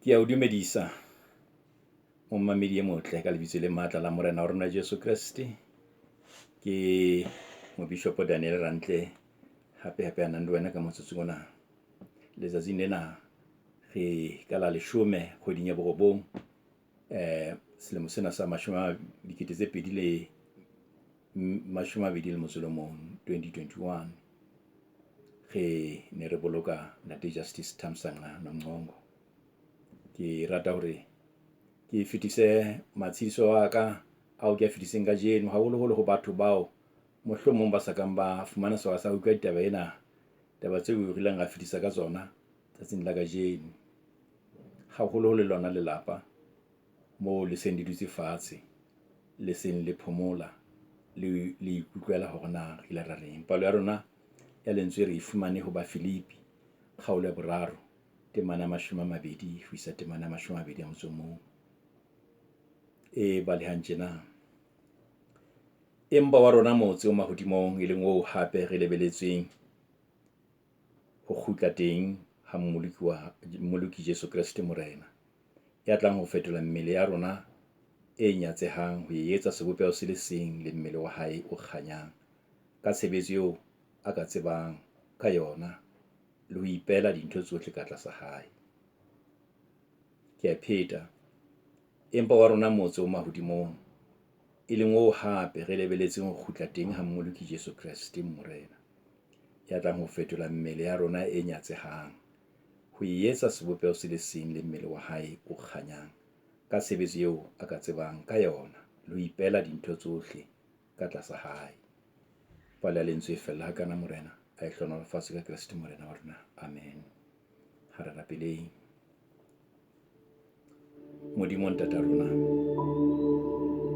Ke a o dumedisa momamedi e motle ka lebitso le matla la Morena wa rona Jesu Kreste. Ke Mobishopo Daniel Rantle hape hape a nang le wena ka motsotso ona. Letsatsing lena re ka la leshome kgweding ya borobong selemo sena sa mashome a dikete tse pedi le mashome a mabedi le motso le mong, 2021. Re ne re boloka Ntate Justice Thamsanqa Nongcongo. Ke rata hore ke fetise matshidiso a ka ao ke a fetiseng kajeno, haholoholo ho batho bao mohlomong ba sa kang ba fumana sebaka sa ho utlwa ditaba ena, taba tseo re ileng ra fetisa ka tsona tsatsing la kajeno. Haholoholo lona lelapa moo le seng le dutse fatshe, le seng le phomola, le le ikutlwela hore na re ile ra reng. Palo ya rona ya lentswe re e fumane ho Bafilipi kgaolo ya boraro, temana ya 20 ho isa temana ya 21. E balehang tjena. Empa wa rona motse o mahodimong, e leng oo hape re lebeletsweng ho kgutla teng ha Mmoloki wa Mmoloki Jesu Kreste Morena, ya tlang ho fetola mmele ya rona e nyatsehang ho e etsa sebopeho se le seng le mmele wa hae o kganyang, ka tshebetso eo a ka tsebang ka yona le ho ipehela dintho tsohle ka tlasa hae. Ke a pheta. Empa wa rona motse o mahodimong, e leng oo hape re lebeletseng ho kgutla teng ha Mmoloki Jesu Kreste Morena, ya tlang ho fetola mmele ya rona e nyatsehang ho e etsa sebopeho se le seng le mmele wa hae o kganyang, ka tshebetso eo a ka tsebang ka yona le ho ipehela dintho tsohle ka tlasa hae. Palo ya lentswe e fella hakana. Morena a e hlohonolofatse ka Kreste Morena wa rona. Amen. Ha re rapeleng. Modimo Ntata rona,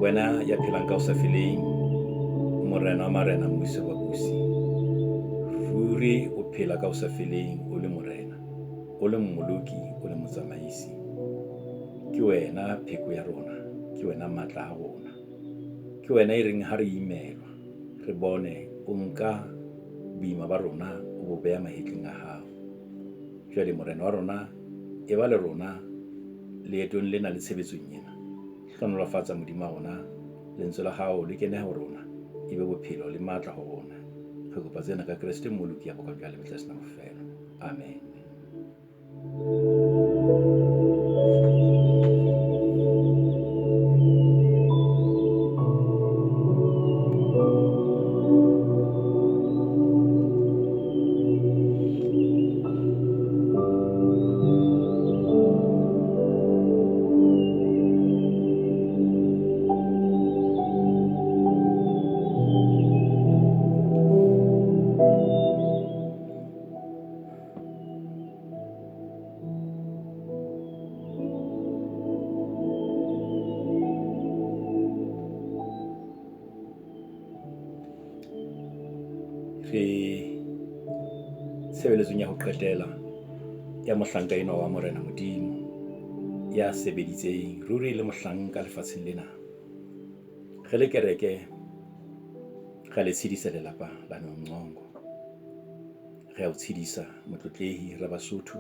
wena ya phelang ka ho sa feleng, Morena wa marena, Mmusi wa babusi, ruri o phela ka ho sa feleng, o le Morena, o le Mmoloki, o le Motsamaisi. Ke wena pheko ya rona, ke wena matla a rona, ke wena e reng ha re imelwa re bone o nka boima ba rona o bo beha mahetleng a hao. Jwale Morena wa rona, e ba le rona leetong lena le tshebetsong ena. Hlohonolofatsa Modimo wa rona, lentswe la hao le kene ho rona, e be bophelo le matla ho rona. Re kopa tsena ka Kreste Mmoloki ya bokang jwale mehla e se na bofelo. Amen. Re tshebeletsong ya ho qetela ya mohlanka enwa wa Morena Modimo ya sebeditseng ruri le mohlanka lefatsheng lena. Re le kereke re le tshedisa lelapa la Noncongo. Re a o tshedisa motlotlehi Rabasotho.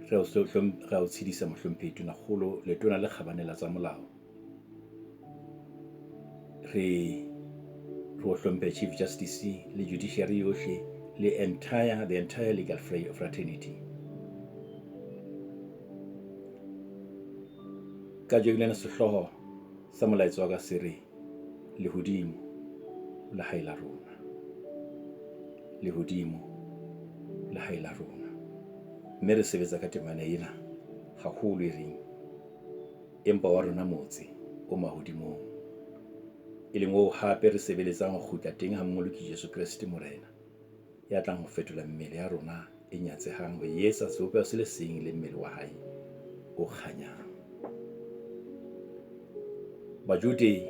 Re a o tshedisa mohlomphehi Tonakgolo, letona le kgabane la tsa molao. Re re o hlomphe Chief Justice le judiciary yohle le entire the entire legal fraternity. Kajeno lena sehlooho sa molaetsa wa ka se re lehodimo lehae la rona. Lehodimo lehae la rona. Mme re sebetsa ka temana ena haholo e reng empa wa rona motse o mahodimong, e leng oo hape re sebeletsang ho kgutla teng ha Mmoloki Jesu Kreste Morena, ya tlang ho fetola mmele ya rona e nyatsehang ho e etsa sebopeho se le seng le mmele wa hae o kganyang. Bajude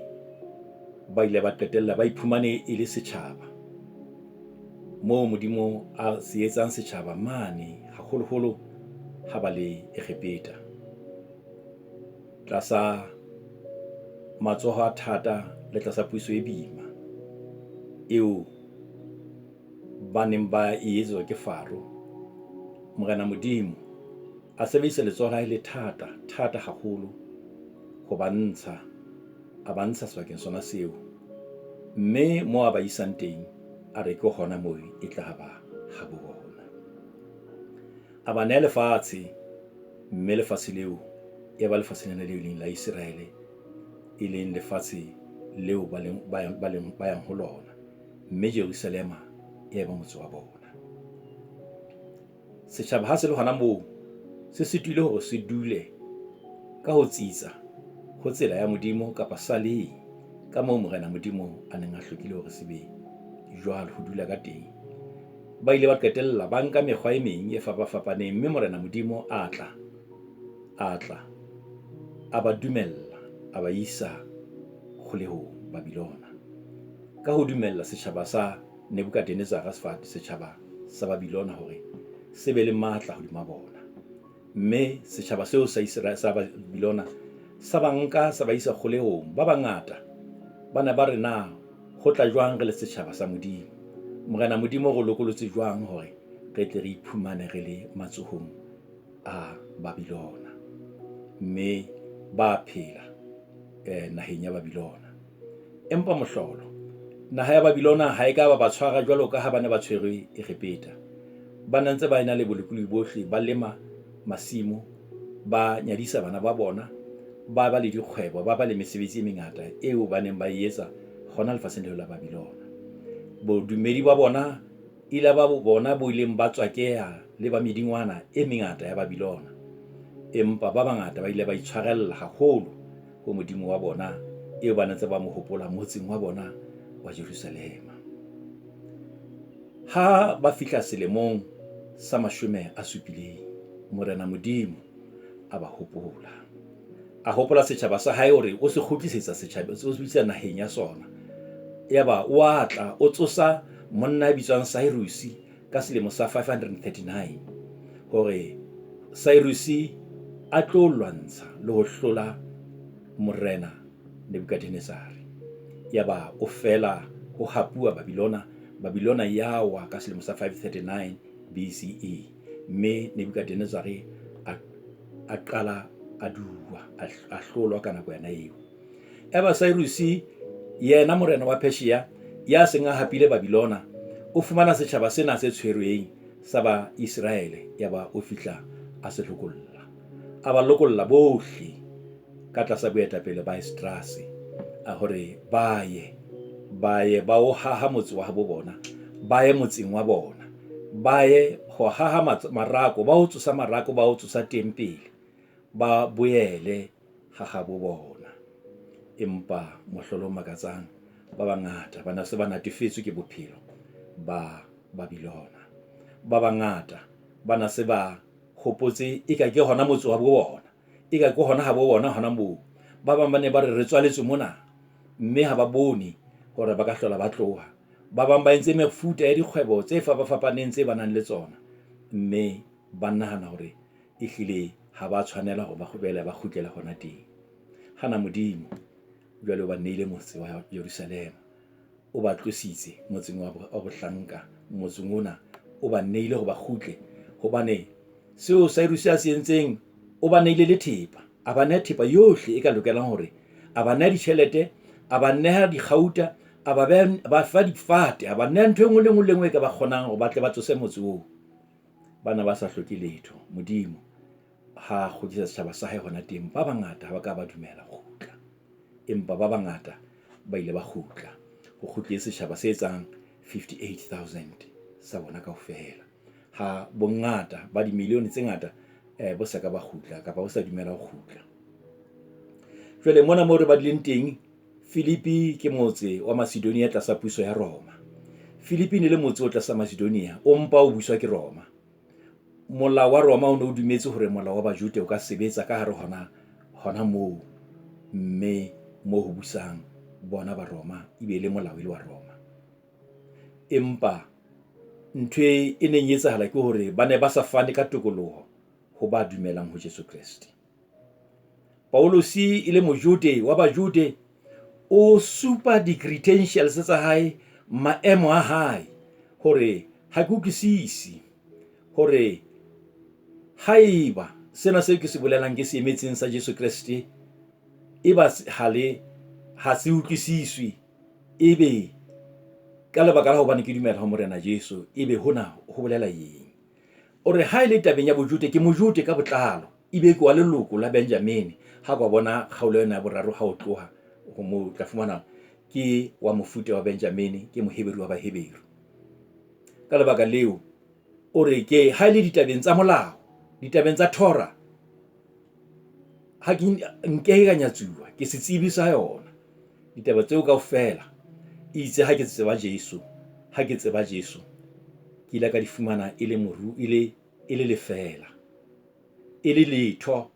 ba ile ba qetella ba iphumane e le setjhaba moo Modimo a se etsang setjhaba mane haholoholo ha ba le Egepeta tlasa matsoho a thata le tlasa puso e boima eo ba neng ba e etswa ke Faro. Morena Modimo A sebedisa letsoho la hae le thata, thata haholo ho ba ntsha, a ba ntsha sebakeng sona seo. Mme moo a ba isang teng, a re ke hona moo e tla ba habo bona. A ba neha lefatshe, mme lefatshe leo ya ba lefatshe lena leo e leng la Iseraele, e leng lefatshe leo ba leng ba yang ho lona. Mme Jerusalema ya eba motse wa bona. Setjhaba ha se le hona moo, se sitile hore se dule ka ho tsitsa ho tsela ya Modimo kapa saleng ka moo Morena Modimo a neng a hlokile hore se be jwalo, ho dula ka teng. Ba ile ba qetella ba nka mekgwa e meng e fapafapaneng, mme Morena Modimo a tla, a tla a ba dumella, a ba isa kgolehong Babylona. Ka ho dumella setjhaba sa Nebukadenesare, setjhaba sa Babylona hore se be le matla hodima bona. Mme setjhaba seo sa Iseraele sa Babylona sa ba nka sa ba isa kgolehong. Ba bangata ba ne ba re, na ho tla jwang re le setjhaba sa Modimo? Morena Modimo o re lokolotse jwang hore re tle re iphumane re le matsohong a Babylona? Mme ba phela naheng ya Babylona. Empa mohlolo, naha ya Babylona ha e ka ba ba tshwara jwalo ka ha ba ne ba tshwerwe Egepeta. Ba ne ntse ba ena le bolokolohi bohle, ba lema masimo, ba nyadisa bana ba bona, ba ba le dikgwebo, ba ba le mesebetsi e mengata eo ba neng ba e etsa hona lefatsheng leo la Babylona. Bodumedi ba bona ile ba bona bo ileng ba tswakeha le ba medingwana e mengata ya Babylona. Empa ba bangata ba ile ba itshwarella haholo ho Modimo wa bona eo ba ntse ba mo hopola motseng wa bona wa Jerusalema. Ha ba fihla selemong sa 70, Morena Modimo a ba hopola. A hopola setjhaba sa hae hore o se kgutlisetsa setjhaba, o se kgutlisetsa naheng ya sona. Yaba o a tla, o tsosa monna ya bitswang Cyrus ka selemo sa 539 hore Cyrus a tlo lwantsha le ho hlola morena Nebuchadnezzar. Yaba o fela ho hapuwa Babylona. Babylona ya wa ka selemo sa 539 BCE, mme Nebuchadnezzar a qala a duwa, a hlolwa ka nako yona eo. Eba Cyrus yena morena wa Persia ya seng a hapile Babylona, o fumana setjhaba sena se tshwerweng sa ba Iseraele, yaba o fihla a se lokolla. A ba lokolla bohle ka tlasa boetapele ba Esdrase, a hore ba ye, ba ye ba o haha motse wa habo bona, ba ye motseng wa bona, ba ye ho haha marako, ba o tsosa marako, ba o tsosa tempele, ba boele ha habo bona. Empa mohlolo o makatsang, ba bangata ba ne se ba natefetswe ke bophelo ba Babylona. Ba bangata ba na se ba hopotse eka ke hona motse wa bo bona, eka ke hona habo bona hona moo. Ba bang ba ne ba re re tswaletswe mona, mme ha ba bone hore ba ka hlola ba tloha. Ba bang ba entse mefuta ya dikgwebo tse fapafapaneng tse ba nang le tsona, mme ba nahana hore ehlile ha ba tshwanela hore ba boele ba kgutlele hona teng. Hana Modimo jwale o ba neile motse wa Jerusalema, o ba tlositse motseng wa bohlanka, motseng ona o ba neile hore ba kgutle, hobane seo Cyrus a se entseng, o ba neile le thepa, a ba neha thepa yohle e ka lokelang hore a ba neha ditjhelete, a ba neha dikgauta, a ba ba fa difate, a ba neha ntho e nngwe le nngwe le nngwe e ka ba kgonang hore ba tle ba tsose motse oo. Ba ne ba sa hloke letho. Modimo ha a kgutlisa setjhaba sa hae hona teng, ba bangata ha ba ka ba dumela ho kgutla, empa ba bangata ba ile ba kgutla. Ho kgutlile setjhaba se etsang 58,000 sa bona kaofela, ha bongata ba dimilione tse ngata bo sa ka ba kgutla kapa bo sa dumela ho kgutla. Jwale mona moo re badileng teng, Filipi ke motse wa Macedonia tlasa puso ya Roma. Filipi ne le motse o tlasa Macedonia, o mpa o buswa ke Roma. Molao wa Roma o ne o dumetse hore molao wa Bajude o ka sebetsa ka hare hona hona moo, mme moo ho busang bona ba Roma e be le molao e le wa Roma. Empa ntho e neng e etsahala ke hore ba ne ba sa fane ka tokoloho ho ba dumelang ho Jesu Kreste. Pauluse e le Mojude wa Bajude, o supa di-credentials tsa hae, maemo a hae, hore ha ke utlwisisi hore haeba Sena seo ke se bolelang ke se emetseng sa Jesu Kreste, eba ha le ha se utlwisiswe, ebe ka lebaka la hobane ke dumela ho Morena Jesu, ebe hona ho bolela eng? O re, ha e le tabeng ya Bojude, ke Mojude ka botlalo, ebe ke wa leloko la Benjamine. Ha ka bona kgaolo ena ya boraro ha o tloha ho moo, tla fumana ke wa mofuta wa Benjamine, ke Moheberu wa Baheberu. Ka lebaka leo, o re ke ha e le ditabeng tsa molao, ditabeng tsa Torah, ha ke nke ka nyatsuwa, ke setsebi sa yona. Ditaba tseo kaofela, itse ha ke tseba Jesu, ha ke tseba Jesu, ke ile ka di fumana e le moru, e le, e le lefeela, e le letho.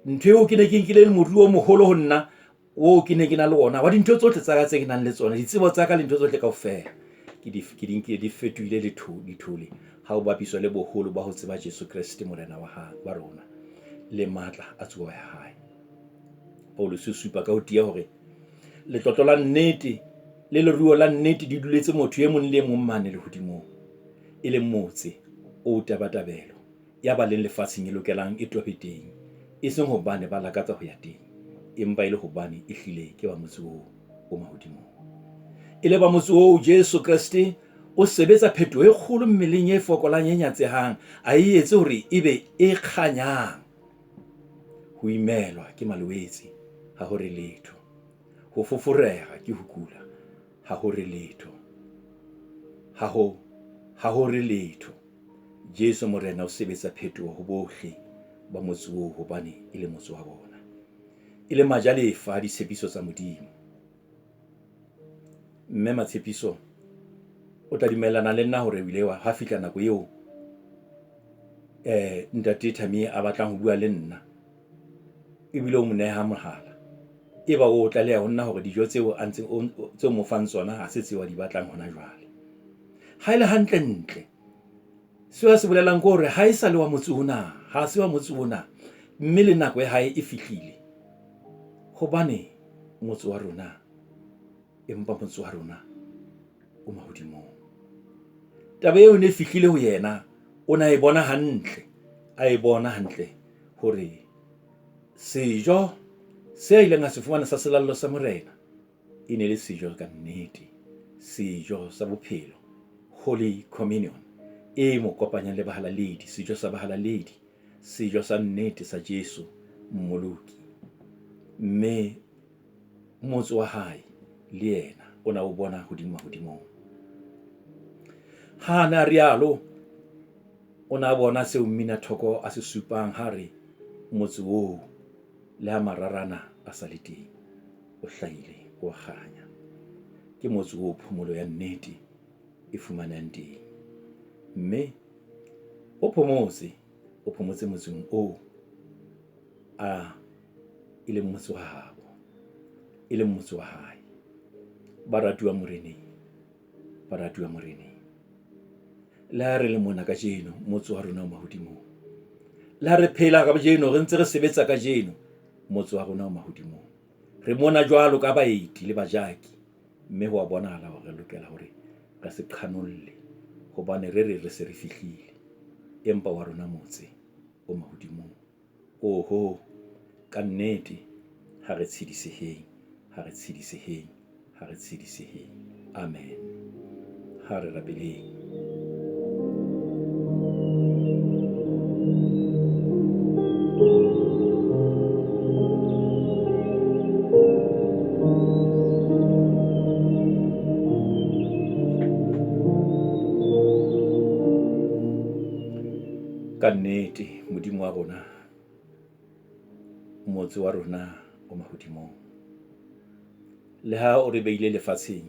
Ntho eo ke ne ke nkile le moruo o moholo ho nna, oo ke ne ke na le ona, wa dintho tsohle tsa ka tse ke nang le tsona, ditsebo tsa ka le ntho tsohle kaofela, ke di, ke di nkile di fetohile dithole ha o bapiswa le boholo ba ho tseba Jesu Kreste Morena wa ha, wa rona, le matla a tsoho ya hae. Pauluse o supa ka ho tiya hore letlotlo la nnete le leruo la nnete di duletse motho e mong le e mong mane lehodimong, e leng motse o tabatabelo ya ba leng lefatsheng e lokelang e tobe teng, e seng hobane ba lakatsa ho ya teng, empa e le hobane e hlile ke ba motse oo o mahodimong. E le ba motse oo, Jesu Kreste o sebetsa phetoho e kgolo mmeleng e fokolang e nyatsehang, a e etse hore e be e kganyang. Ho imelwa ke malwetse ha ho re letho. Ho foforeha ke ho kula ha ho re letho. Ha ho, ha ho re letho. Jesu Morena o sebetsa phetoho ho bohle ba motse oo hobane e le motse wa bona. E le majalefa a ditshepiso tsa Modimo. Mme Matshepiso, o tla dumellana le nna hore o ile wa ha fihla nako eo Ntate Thamie a batlang ho bua le nna ebile o mo neha mohala. Eba o tlaleha ho nna hore dijo tseo a ntseng tseo mo fang tsona ha se tseo a di batlang hona jwale. Ha e le hantle ntle, seo a se bolelang ke hore ha e sa le wa motse ona, ha se wa motse ona, mme le nako ya hae e fihlile. Hobane motse wa rona, empa motse wa rona o mahodimong. Taba eo ne e fihlile ho yena, o ne a e bona hantle, a e bona hantle hore sejo se a ileng a se fumana sa selallo sa Morena e ne le sejo ka nnete, sejo sa bophelo, Holy Communion, e mo kopanyang le bahalaledi, sejo sa bahalaledi, sejo sa nnete sa Jesu Mmoloki. Mme motse wa hae le yena o na o bona hodimo mahodimong. Ha a ne a rialo, o ne a bona seo Mminathoko a se supang ha re motse oo le ha mararana a sa le teng, o hlahile o kganya. Ke motse oo phomolo ya nnete e fumanehang teng. Mme o phomotse, o phomotse motseng oo a e leng motse wa habo, e leng motse wa hae. Ba ratuwa Moreneng, ba ratuwa Moreneng. Le ha re le mona kajeno, motse wa rona o mahodimong. Le ha re phela kajeno, re ntse re sebetsa kajeno, motse wa rona o mahodimong. Re mona jwalo ka baeti le bajaki, mme ho a bonahala hore re lokela hore re se qhanolle hobane re re re se re fihlile. Empa wa rona motse o mahodimong. Oho, ka nnete ha re tshediseheng, ha re tshediseheng, ha re tshediseheng. Amen. Ha re rapeleng. Ka nnete Modimo wa rona, motse wa rona o mahodimong. Le ha o re beile lefatsheng,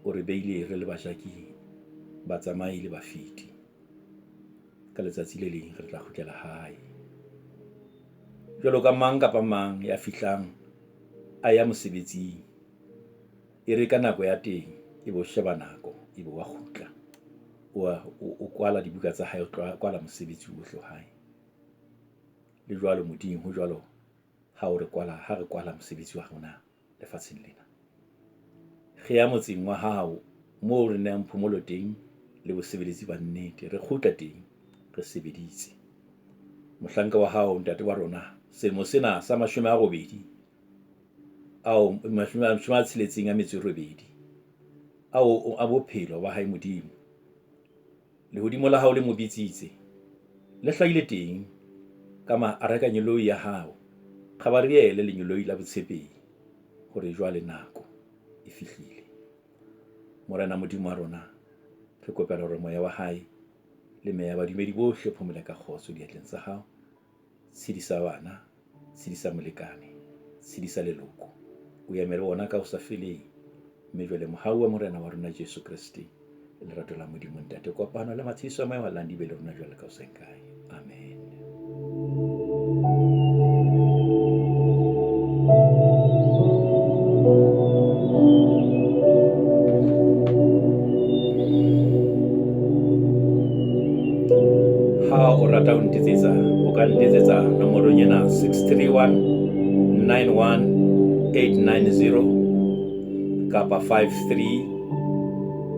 o re beile re le bajaki, batsamai le bafeti. Ka letsatsi le leng re tla kgutlela hae. Jwalo ka mang kapa mang ya fihlang a ya mosebetsing, e re ka nako ya teng e be o sheba nako, ebe wa kgutla. O kwala dibuka tsa hae, o kwala mosebetsi ohle wa hae. Le jwalo Modimo, ho jwalo ha o re kwala, ha re kwala mosebetsi wa rona lefatsheng lena. Re ya motseng wa hao moo re nehang phomolo teng le bosebeletsi ba nnete. Re kgutla teng re sebeditse. Mohlanka wa hao, ntate wa rona, selemo sena sa 80 ao 68 ao a bophelo ba hae Modimo. Lehodimo la hao le mo bitsitse, le hlahile teng ka maarekangeloi ya hao, Gabariele lengeloi la botshepehi, hore jwale nako e fihlile. Morena Modimo wa rona, re kopela hore moya wa hae le meya ya badumedi bohle phomole ka kgotso diatleng tsa hao. Tshedisa bana, tshedisa molekane, tshedisa leloko. O eme le bona ka ho sa feleng. Mme jwale mohau wa Morena wa rona Jesu Kreste, le lerato la Modimo Ntate, kopano le matshediso a moya wa di be le rona jwale ka ho seng kae. Amen. Ha o rata ho ntetsetsa, o ka ntetsetsa nomorong ena 631 91 890 kapa 53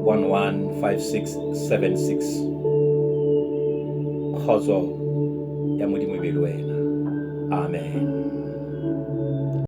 11 5676. Kgotso ya Modimo e be le wena. Amen.